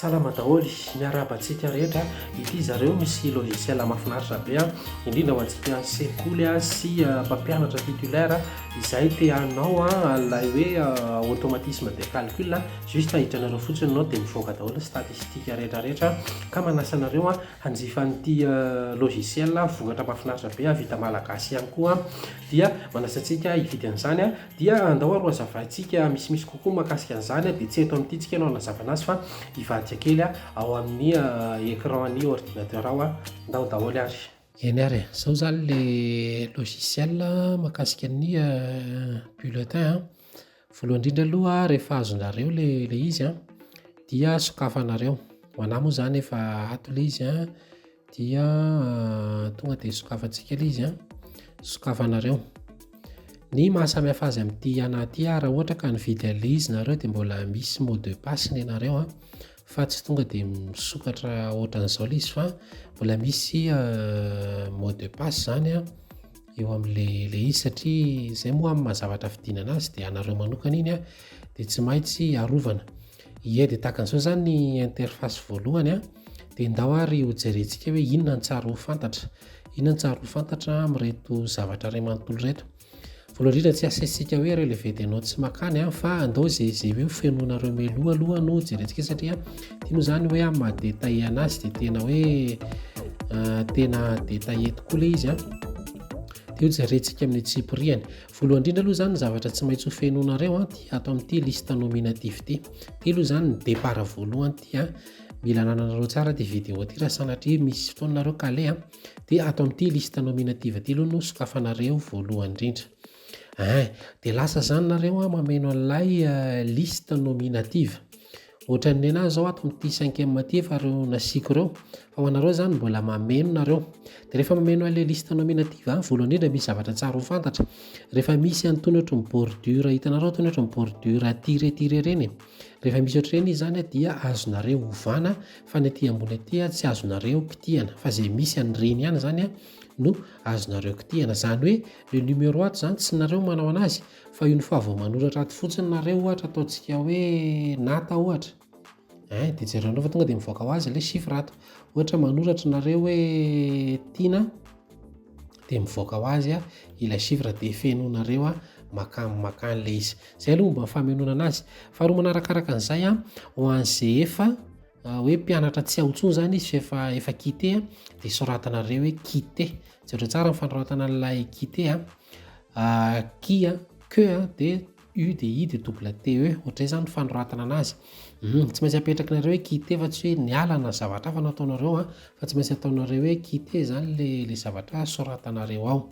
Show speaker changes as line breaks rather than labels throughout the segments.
Salama daholo, miarahaba antsika rehetra. Ity zareo misy logiciel mahafinaritra be an, indrindra ho antsika sekoly sy mpampianatra titulaire izay te hanao ilay hoe automatisme de calcul. Juste ahitranareo fotsiny ianao dia mivoaka daholo ny statistique rehetra rehetra. Ka manasa anareo hanjifa an'ity logiciel vokatra mahafinaritra be vita malagasy ihany koa dia manasa antsika hividy an'izany. Dia andao ary ho hazavaintsika misimisy kokoa mahakasika an'izany, dia tsy eto amin'ity tsika no hanazava anazy fa hivadika kely ao amin'ny écran an'ny ordinateur ao. Ndao daholo ary. Eny ary e, zao zany le logiciel mahakasika ny bulletin an. Voalohany indrindra aloha rehefa azonareo le le izy an, dia sokafanareo. Ho anah moa zany efa ato le izy an. Dia tonga dia sokafantsika ilay izy an, sokafanareo. Ny mahasamy hafa azy amin'ity anah ity ah, raha ohatra ka nividy an'ilay izy nareo dia mbola misy mot de passe ny anareo an, fa tsy tonga dia misokatra ohatran'izao ilay izy fa mbola misy mot de passe zany an eo amin'ilay ilay izy satria izay moa amin'ny maha zavatra vidiana anazy dia anareo manokana iny an, dia tsy maintsy arovana. Ie dia tahaka an'izao izany ny interface voalohany an, dia ndao ary ho jerentsika hoe inona no tsara ho fantatra, inona no tsara ho fantatra amin'ireto zavatra iray manontolo ireto. Voalohany indrindra tsy asesika hoe relevé des notes makany an, fa andao izay izay hoe ho fenoinareo mialoha aloha no jerentsika satria ity moa izany hoe amin'ny maha détaillé anazy dia tena hoe tena détaillé tokoa ilay izy an. Dia ho jerentsika amin'ny antsipiriany. Voalohany indrindra aloha izany ny zavatra tsy maintsy ho fenoinareo an, dia ato amin'ity liste nominative ity. Ity aloha izany ny départ voalohany ity an. Mila anananareo tsara ity vidéo ity raha sanatria misy fotoana nareo kale an. Dia ato amin'ity liste nominative ity aloha no sokafanareo voalohany indrindra. Ein, dia lasa izany nareo an mameno an'ilay liste nominative. Ohatran'ny nenahy zao ato amin'ity cinquième ity efa ireo nasiako ireo. Fa ho anareo izany mbola mameno nareo. Dia rehefa mameno an'ilay liste nominative an, voalohany indrindra misy zavatra tsara ho fantatra. Rehefa misy an'itony ohatry ny bordure, hitanareo itony ohatry ny bordure tiré tiré ireny e. Rehefa misy ohatr'ireny izy izany dia azonareo ovana fa ny aty ambony aty tsy azonareo kitihana. Fa izay misy an'ireny ihany izany no azonareo kitihana. Izany hoe le numéro ato izany tsy nareo manao anazy Fa une fois vao manoratra ato fotsiny nareo ohatra ataontsika hoe nata ohatra ein dia jerenareo fa tonga dia mivoaka ho azy ilay chiffre ato. Ohatra manoratra nareo hoe tiana dia mivoaka ho azy ilay chiffre dia fenoinareo makany makany ilay izy. Izay aloha momba ny famenoana anazy. Faharoa manarakaraka an'izay an, ho an'izay efa hoe mpianatra tsy ao intsony izany izy fa efa efa quitté dia soratanareo hoe quitté. Jereo tsara ny fanoratana an'ilay quitté an. Qui a, que a, dia U dia I dia double T E, ohatr'izay izany ny fanoratana anazy. Tsy maintsy apetrakinareo hoe quitter fa tsy hoe niala na zavatra hafa no ataonareo an, fa tsy maintsy ataonareo hoe quitter izany le le zavatra soratanareo ao.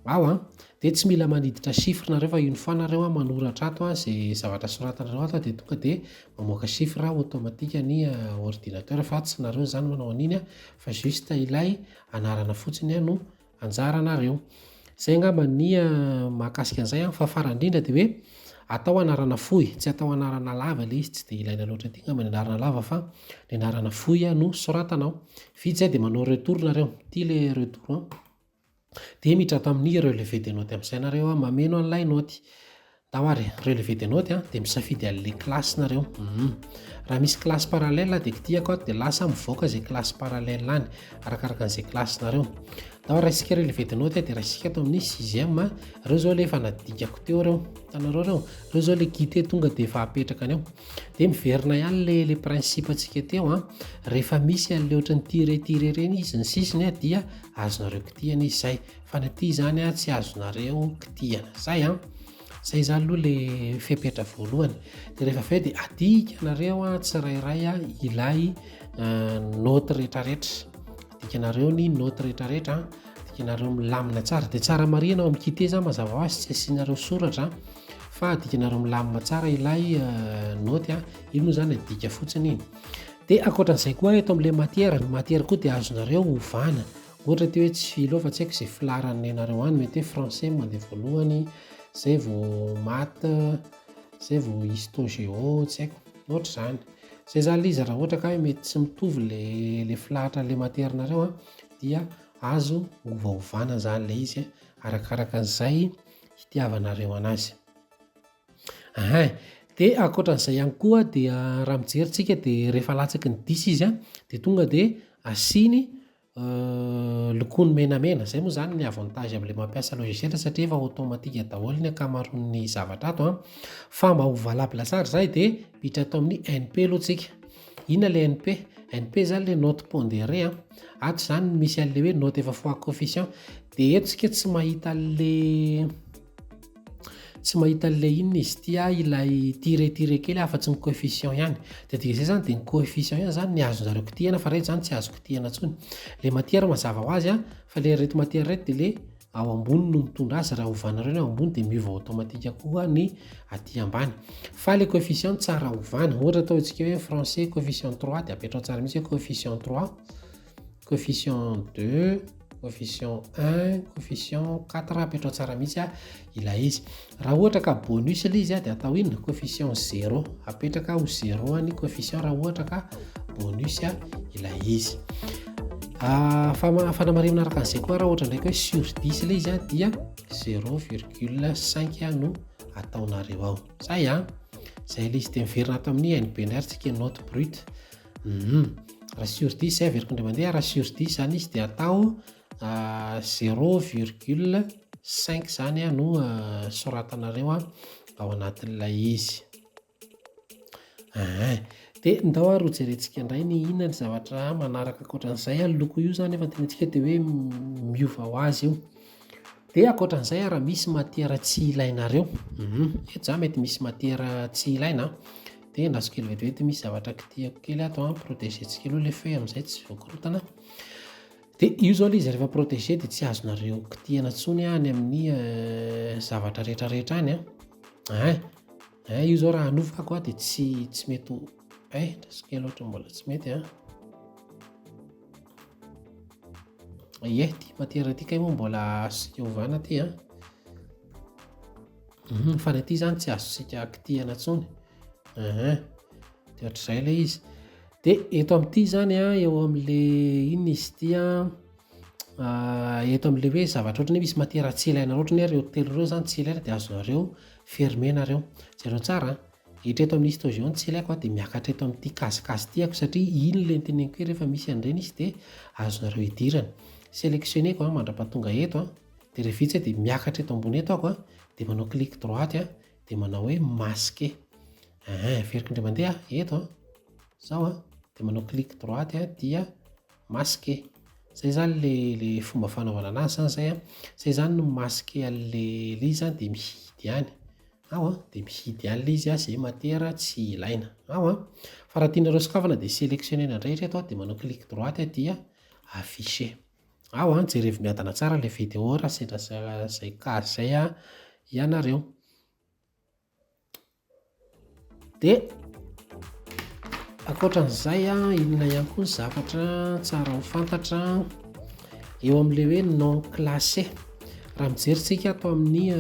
Ao an, dia tsy mila maniditra chiffre nareo fa une fois nareo an manoratra ato an izay zavatra soratanareo ato dia tonga dia mamoaka chiffre automatique ny ordinateur fa tsy nareo izany manao an'iny an, fa juste ilay anarana fotsiny no anjaranareo. Izay angamba ny mahakasika an'izay an, fa farany indrindra dia hoe atao anarana fohy, tsy atao anarana lava ilay izy, tsy dia ilaina loatra aty angamba ny anarana lava fa ny anarana fohy no soratana ao. Vita izay dia manao retour nareo, ity ilay retour an, dia miditra ato amin'ny relevé des notes amin'izay nareo an, mameno an'ilay naoty. Ndao ary, relevé des notes an, dia misafidy an'ilay classe nareo. Hum. Raha misy classe parallèle dia kitihako ato dia lasa mivoaka izay classe parallèle any, arakaraka an'izay classe nareo. Ndao raisika relevé des notes dia raisika ato amin'ny sixième an. Ireo izao ilay efa nadikako teo ireo. Hitanareo ireo? Ireo izao ilay quitté tonga dia efa apetraka any ao. Dia miverina ihany ilay ilay principe antsika teo an. Rehefa misy an'ilay ohatran'ny tiré tiré ireny izy ny sisiny an dia azonareo kitihana izy izay. Fa ny aty izany an tsy azonareo kitihana. Zay an. Zay izany aloha le fepetra voalohany. Dia rehefa avy eo dia adikanareo an tsirairay an ilay note rehetrarehetra. Adikanareo ny note rehetrarehetra an, adikanareo milamina tsara. Dia tsara marihina ao amin'ny quitté izany mazava ho azy tsy asianareo soratra fa adikanareo milamina tsara ilay note an. Iny moa izany adika fotsiny iny. Dia ankoatran'izay koa eto amin'ilay matière, ny matière koa dia azonareo ovana. Ohatra ty hoe tsy philo fa tsy haiko izay filaharany nenareo any, mety hoe français no mandeha voalohany, zay vao math, zay vao histo géo, tsy haiko, ohatr'izany. Zay zany le izy raha ohatra ka hoe mety tsy mitovy le le filahatra an'le matière nareo an, dia azo ovaovana zany le izy arakaraka an'izay hitiavanareo anazy. Ahin! Dia ankoatran'izay ihany koa dia raha mijery tsika dia rehefa latsaky ny dix izy an, dia tonga dia asiany lokoiny menamena. Izay moa izany ny avantage amin'ilay mampiasa logiciel satria efa automatique daholo ny ankamaroan'ny zavatra ato an. Fa mba ho valable tsara izay dia miditra ato amin'ny NP aloha tsika. Inona ilay NP? NP izany ilay note pondérée an. Ato izany no misy an'ilay hoe note efa fois coefficient. Dia eto tsika tsy mahita an'ilay tsy mahita an'ilay inona izy ity ah, ilay tiret tiret kely afa-tsy ny coefficient ihany. Dia dikan'izay izany dia ny coefficient ihany izany ny azon'zareo kitihana fa ireto izany tsy azo kitihana intsony. Ilay matière mazava ho azy an, fa ilay ireto matière ireto dia ilay ao ambony no mitondra azy, raha ovanareo ny ao ambony dia miova automatique koa ny aty ambany. Fa ilay coefficient tsara ovana, ohatra ataontsika hoe français coefficient trois dia apetrao tsara mihitsy hoe coefficient trois, coefficient deux, coefficient un, coefficient quatre, apetrao tsara mihitsy ilay izy. Raha ohatra ka bonus ilay izy dia atao inona? Coefficient zéro, apetraka ho zéro ny coefficient raha ohatra ka bonus ilay izy. Ah, fanamarihana araka an'izay koa raha ohatra ndraiky hoe sur dix ilay izy dia zéro virgule cinq no ataonareo ao. Zay an, zay ilay izy. Dia miverina ato amin'ny NB indray ary tsika note brute. Raha sur dix zay averiko indray mandeha, raha sur dix zany izy dia atao zéro virgule cinq zany no soratanareo ao anatin'ilay izy. Aa. Dia ndao ary hojerentsika indray ny inona ny zavatra manaraka ankoatran'izay. Ny loko io zany efa notenenintsika dia hoe miova ho azy io. Dia ankoatran'izay raha misy matière tsy ilainareo, eto za mety misy matière tsy ilaina an, dia andraso kely vetivety misy zavatra kitihako kely ato an, protéger-tsika aloha ilay feuille amin'izay tsy voakorotana. Dia io zao ilay izy rehefa protéger dia tsy azonareo kitihana intsony any amin'ny zavatra rehetrarehetra any an. Ein, ein io zao raha hanovako an dia tsy tsy mety ho, ein andraso kely ohatra mbola tsy mety an. Ie, ity matière ity kay moa mbola azontsika ovana ity an. Fa ny aty zany tsy azontsika kitihana intsony. Ein, dia ohatr'izay ilay izy. Dia eto amin'ity zany an, eo amin'le inona izy ity an, eto amin'le hoe zavatra ohatran'ny hoe misy matière tsy ilaina ohatran'ny hoe ireo telo ireo zany tsy ilaina dia azonareo fermer-na ireo. Jereo tsara an, hiditra eto amin'ny histogeo ny tsy ilaiko an, dia miakatra eto amin'ity case case ity ako satria iny ilay noteneniko hoe rehefa misy an'ireny izy dia azonareo idirana. Selectionner-ko an mandra-pahatonga eto an, dia rehefa vita izay dia miakatra eto ambony eto ako an, dia manao clic droite an, dia manao hoe masquer. Aa, averiko indray mandeha eto an, zao an, dia manao clic droite an, dia masquer. Zay zany le le fomba fanaovana anazy zany zay an, zay zany no masquer an'le le izy zany dia mihidy ihany, ao an, dia mihidy ihany le izy an, zay matière tsy ilaina, ao an. Fa raha tianareo sokafana dia selectionner-na indray ireto an, dia manao clic droite dia afficher. Ao an, jerevo miadana tsara ilay vidéo raha sendra zay cas zay an ianareo. Dia ankoatran'izay an, inona ihany koa ny zavatra tsara ho fantatra eo amin'ilay hoe non classé. Raha mijery tsika ato amin'ny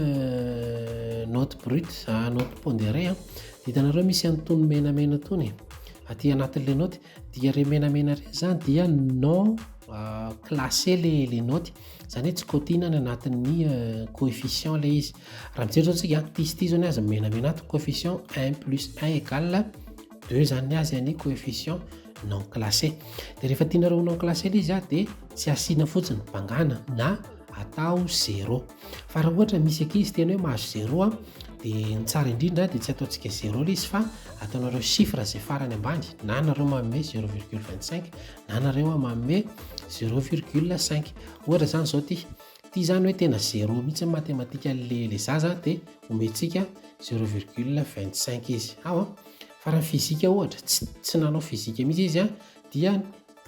note brute, note pondérée an, dia hitanareo misy an'itony menamena itony aty anatin'ilay note. Dia ireny menamena ireny izany dia non classé le le note, izany hoe tsy kaotiana any anatin'ny coefficient ilay izy. Raha mijery izao tsika, ity sy ity izao ny azy menamena ato, coefficient un plus un égale deux izany ny azy ny coefficient non classé. Dia rehefa tianareo ho non classé ilay izy an, dia tsy asiana fotsiny, bangana na atao zéro. Fa raha ohatra misy ankizy tena hoe mahazo zéro an, dia ny tsara indrindra dia tsy ataontsika zéro ilay izy fa ataonareo chiffre izay farany ambany, na nareo manome zéro virgule vingt cinq na nareo manome zéro virgule cinq. Ohatra izany izao ity, ity izany hoe tena zéro mihitsy ny matematika an'ilay ilay zaza dia omentsika zéro virgule vingt cinq izy. Ao an! Fa raha ny fizika ohatra, tsy tsy nanao fizika mihitsy izy an, dia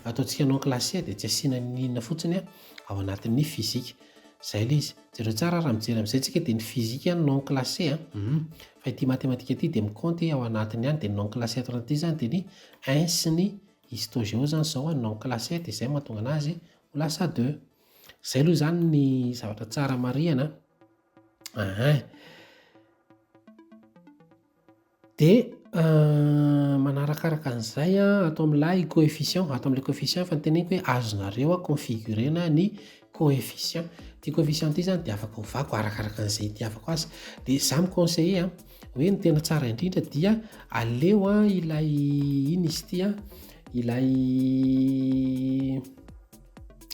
ataontsika non classé dia tsy asiana n'inona fotsiny ao anatin'ny fizika. Zay ilay izy. Jereo tsara raha mijery amin'izay tsika dia ny physique non classé an, hum, fa ity matematika ity dia mi-compte ao anatiny ihany dia ny non classé ato anatin'ity izany dia ny un sy ny histo-géo izany izao an non classé dia izay no mahatonga an'azy ho lasa deux. Izay aloha izany ny zavatra tsara marihana an. Ahin. Dia manarakaraka an'izay an, ato amin'ilay coefficient, ato amin'ilay coefficient efa noteneniko hoe azonareo configurer-na ny coefficient. Ity coefficient ity zany dia afaka ovako arakaraka an'izay itiavako azy. Dia za mi-conseiller a, hoe ny tena tsara indrindra dia aleo a ilay iny izy ity a, ilay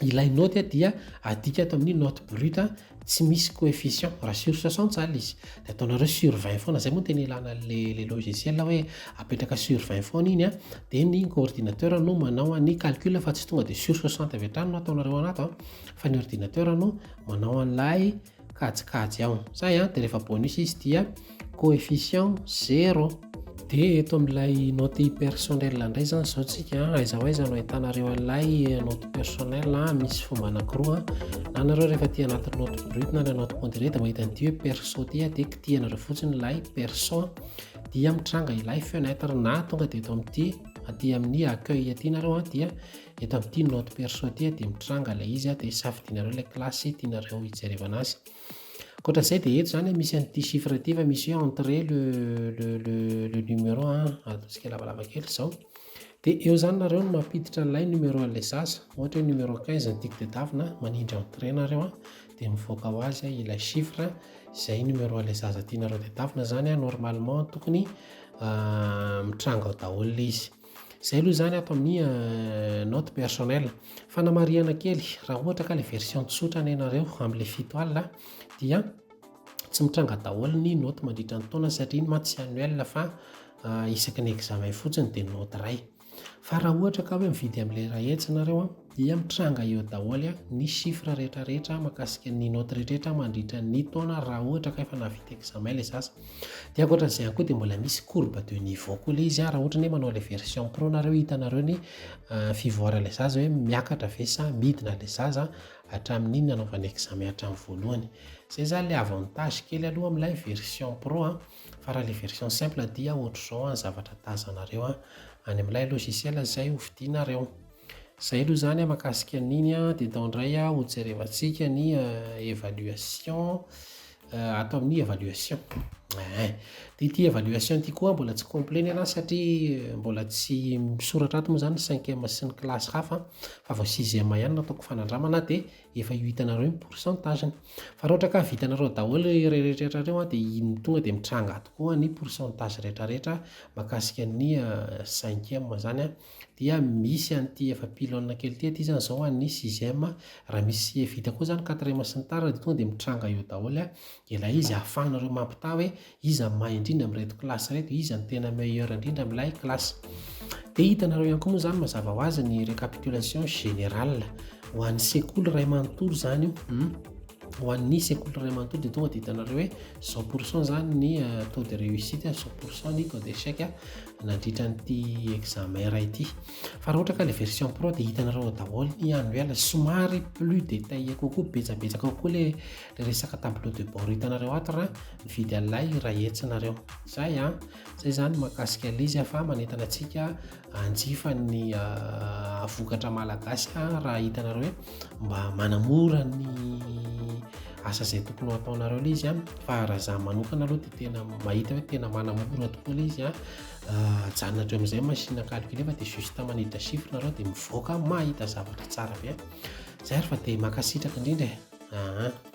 ilay note dia adika ato amin'ny note brute tsy misy coefficient. Raha sur 60 zany izy de ataonareo sur 20 foana. Zay moa tena ilana le logiciel hoe apetraka sur 20 foana iny a, de ny ordinateur no manao any calcul fa tsy tonga de sur 60 avy hatrany no ataonareo anato a, fa ny ordinateur no manao an'ilay kajikajy ao zay a. De rehefa bonus izy dia coefficient 0. De eto amin'ilay note personnel indray zany zao tsika, aiza ho aiza no ahitanareo an'ilay note personnel? Misy fomba anankiroa: na nareo rehefa ty anaty note brute na le note pondéré de mahita an'ity hoe perso ty a, de kitihanareo fotsiny ilay perso dia mitranga ilay fenêtre, na tonga de eto amin'ity aty amin'ny accueil aty nareo a, dia eto amin'ity note perso ty a, de mitranga ilay izy a, de safidinareo ilay classe tianareo hijerevana azy. Ankoatran'izay de eto zany misy an'ity chiffre ty fa misy hoe entrer le numéro a, ataontsika lavalava kely zao, de eo zany nareo no mampiditra an'ilay numéro an'ilay zaza. Ohatra hoe numéro 15 ny tiako tadiavina, manindry entrée nareo a, de mivoaka ho azy ilay chiffre izay numéro an'ilay zaza tianareo tadiavina zany a. Normalement tokony mitranga ao daholo le izy. Zay aloha zany ato amin'ny note personnel. Fanamarihana kely: raha ohatra ka le version tsotra ny anareo amin'le 70 alina dia tsy mitranga daholo ny note mandritra ny taona, satria iny mantsy tsy annuel fa isaky ny examen fotsiny de note ray. Fa raha ohatra ka hoe mividy amin'le 100 hetsy nareo a, dia mitranga eo daholo a ny chiffre rehetrarehetra mahakasika ny note rehetrarehetra mandritra ny taona, raha ohatra ka efa nahavita examen le zaza. De ankoatran'izay ihany koa dia mbola misy courbe de niveau koa le izy a. Raha ohatra ny hoe manao le version pro nareo, hitanareo ny fivoaran'ilay zaza hoe miakatra ve sa midina le zaza hatramin'iny nanaovana examen hatramin'ny voalohany. Zay zany le avantage kely aloha amin'ilay version pro a. Fa raha le version simple dia ohatr'izao a zavatra tazanareo a any amin'ilay logiciel zay hovidianareo. Zay aloha zany a mahakasika an'iny a. De atao indray a hojerevantsika ny évaluation. Atao amin'ny évaluation de ity évaluation ty koa mbola tsy complet ny anazy, satria mbola tsy misoratra ato moa zany cinquième sy ny classe hafa, fa vao sixième ihany no ataoko fanandramana, de efa io hitanareo ny pourcentage-ny. Fa raha ohatra ka vitanareo daholo rehetrarehetra reo a, de iny tonga de mitranga ato koa ny pourcentage rehetrarehetra mahakasika ny cinquième zany a. Dia misy an'ity efa pylône kely ty aty zany zao an'ny sixième. Raha misy vita koa zany quatrième sy ny tariny, de tonga de mitranga eo daholo a ilay izy, ahafahanareo mampitaha hoe iza ny mahay indrindra amin'ireto classe reto, iza ny tena meilleur indrindra amin'ilay classe. De hitanareo ihany koa moa zany mazava ho azy ny récapitulation générale ho an'ny sekoly ray manontolo zany io. Ho an'ny sekoly ray manontolo de tonga de hitanareo hoe 100 % zany ny taux de réussite, 100 % ny taux d'échec nandritra n'ity examen ray ity. Fa raha ohatra ka le version pro de hitanareo daholo ny annuel, somary plus détaillé kokoa, betsabetsaka kokoa le resaka tableau de bord hitanareo ato raha mividy an'ilay 100 hetsy nareo. Zay a, zay zany mahakasika an'ilay izy. Fa manentana antsika anjifa ny vokatra malagasy a, raha hitanareo hoe mba manamora ny asa zay tokony ho ataonareo le izy a. Fa raha za manokana aloha de tena mahita hoe tena manamora tokoa le izy a. Ajanona hatreo amin'izay machine à calculer fa de juste maniditra chiffre nareo de mivoaka mahita zavatra tsara be zay ary. Fa de mankasitraka indrindra e. Aa.